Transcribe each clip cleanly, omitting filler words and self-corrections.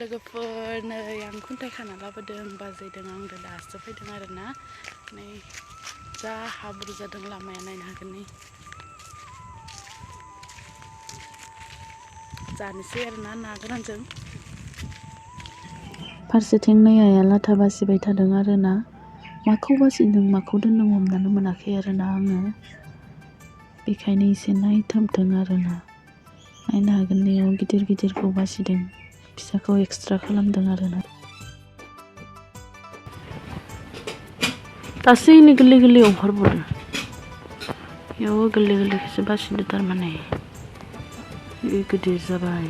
लोगोफोर नै आं खुन्थाइ खाना लाबोदों बाजैदों आंदो दासो फैदों आरोना नै जा हाब्रु जादों लामाया नायनो हागोन नै जानोसै आरोना ना गोरानजों फारसेथिं नै आइया लाथा बासिबाय थादों आरोना माखौ बासिदों माखौ दोनदों हमनानै मोनाखै आरोना आङो बेखायनो एसे नायथाबदों आरोना नायनो हागोन नैयाव गिदिर गिदिरखौ बासिदों फिसाखौ एक्सट्रा खालामदों आरोना गासैनि गोरलै गोरलै ओंखारबोदों बेयाव गोरलै गोरलैखौसो बासिदो थारमाने बे गिदिर जाबाय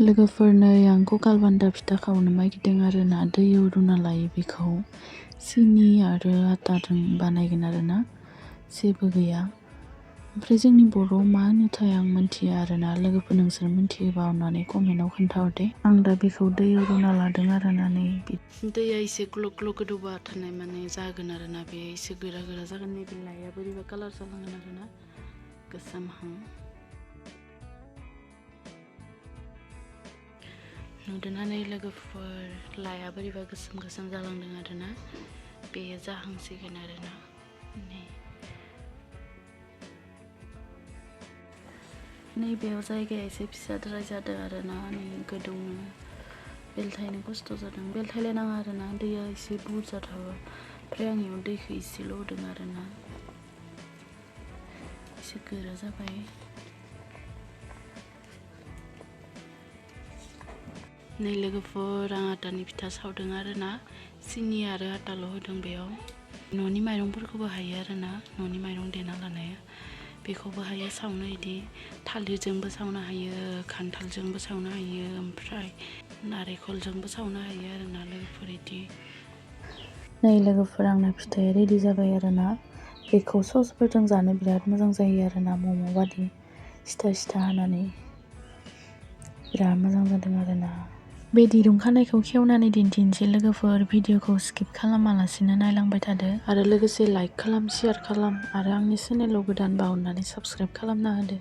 लोगोफोर नै आं ककाल बान्दा फिथा खावनो नागिरदों आरोना दैयाव रुना लायो बेखौ सिनि आरो आटाजों बानायगोन आरोना जेबो गैया ओमफ्राय जोंनि बर'आव मा होनोथाय आं मिन्थिया आरोना लोगोफोर नोंसोर मिन्थियोबा अननानै कमेन्टआव खोन्थाहरदे आं दा बेखौ दैयाव रुना लादों आरोना नै दैया एसे ग्लब ग्लब गोदौबा थानाय माने जागोन आरोना बे एसे गोरा गोरा जागोन नै बिलाइआ बोरैबा कालार जालांगोन आरोना गोसोमहां नुदोंना नै लोगोफोर लाइया बोरैबा गोसोम गोसोम जालांदों आरोना बेयो जाहांसिगोन आरोना नैबेयाव जायगाया एसे फिसाद्राय जादों आरोना नै गोदौनो बेलथायनो खस्थ' जादों बेलथायलायनाङा आरोना दैया एसे बुरजा थाबा ओमफ्राय आं इयाव दैखौ एसेल' होदों आरोना एसे गोरा जाबाय नै लोगोफोर आं आटानि फिथा सावदों आरोना सिनि आरो आटाल' होदों बेयाव न'नि माइरंफोरखौबो हायो आरोना न'नि माइरं देना लानाया बेखौबो हायो सावनो इदि थालिरजोंबो सावनो हायो खान्थालजोंबो सावनो हायो ओमफ्राय नारेंखलजोंबो सावनो हायो आरोना लोगोफोर इदि नै लोगोफोर आंना फिथाया रेडि जाबाय आरोना बेखौ ससफोरजों जानो बिराद मोजां जायो आरोना मम' बादि सिथा सिथा हानानै बिराद मोजां जादों आरोना बे दिरुं खानायखौ खेवनानै दिन्थिनोसै लोगोफोर भिडिअखौ स्किप खालामालासिनो नायलांबाय थादो आरो लोगोसे लाइक खालाम शेयार खालाम आरो आंनि चेनेलाव गोदानबा अननानै साबस्क्राइब खालामना होदो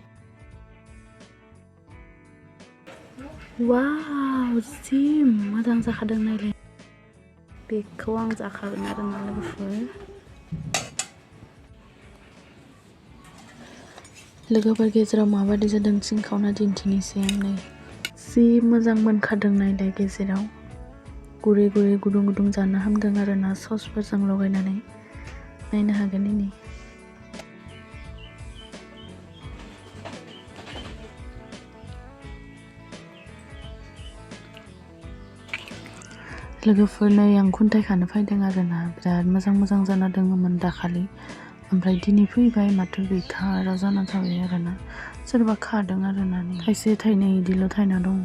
वाव जि मोजां जाखादों नायलाय बेखौ आं जाखागोन आरोना लोगोफोर गेजेराव माबादि जादों सिंखावना दिन्थिनोसै आं नै जि मोजां मोनखादों नायलाय गेजेराव गुरै गुरै गुदुं गुदुं जानो हामदों आरोना ससफोरजों लगायनानै नायनो हागोन इनि लोगोफोर नै आं खुन्थाइ खानो फैदों आरोना बिराद मोजां मोजां जाना दङमोन दाखालि ओमफ्राय दिनै फैबाय माथो गैथारा जाना थाबाय आरोना सोरबा खादों आरोना थाइसे थाइनै इदिल' थायना दं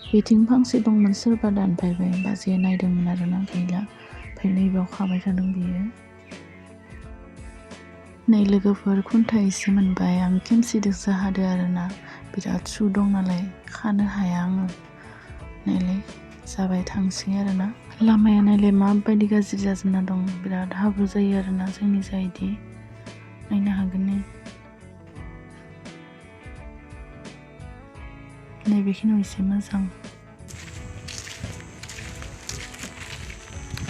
बेथिं फांसे दंमोन सोरबा दानफायबाय बाजैया नायदोंमोन आरोना गैला ओमफ्राय नैबेयाव खाबाय थादों बियो नै लोगोफोर खुन्थाइ एसे मोनबाय आं खेमसिजोंसो हादो आरोना बिराद सु दं नालाय खानो हाया आङो नायलाय जाबाय थांसै आरोना लामाया नायलाय माबायदि गाज्रि जाजोबना दं बिराद हाब्रु जायो आरोना जोंनि जायदि नायनो हागोन नैबेखिनियाव एसे मोजां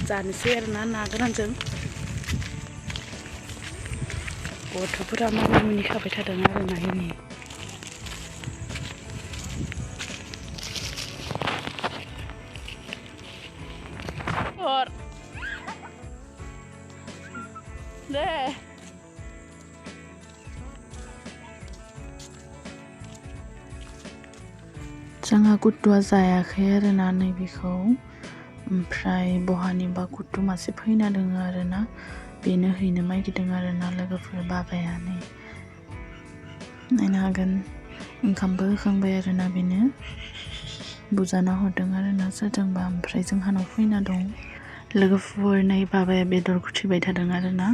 जानोसै आरोना ना गोरानजों गथ'फोरा मानि मुनि खाबाय थादों आरोना इनि दे जोंहा कुटुआ जायाखै आरोना नैबेखौ ओमफ्राय बहानिबा कुटु मासे फैना दङ आरोना बेनो हैनो नागिरदों आरोना लोगोफोर बाबाया नायनो हागोन ओंखामबो होखांबाय आरोना बेनो बुजाना हरदों आरोना सोरजोंबा ओमफ्राय जोंहानाव फैना दं लोगोफोर नै बाबाया बेदर खुथिबाय थादों आरोना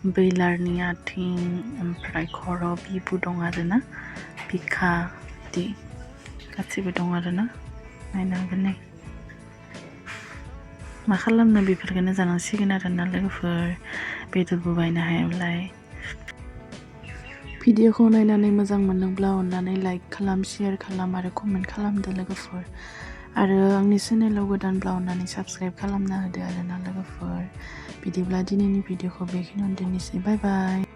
बैलारनि आथिं ओमफ्राय खर' बिबु दं आरोना बिखा बिदि गासिबो दं आरोना नायनो हागोन नै मा खालामनो बेफोरखौनो जानांसिगोन आरोना लोगोफोर बेदरबो बायनो हायाब्लाय भिडिअखौ नायनानै मोजां मोनदोंब्ला अननानै लाइक खालाम शेयार खालाम आरो कमेन्ट खालामदो लोगोफोर आरो आंनि चेनेलाव गोदानब्ला अननानै साबस्क्राइब खालामना होदो आरोना लोगोफोर बिदिब्ला दिनैनि भिडिअखौ बेखिनियावनो दोननोसै बाय बाय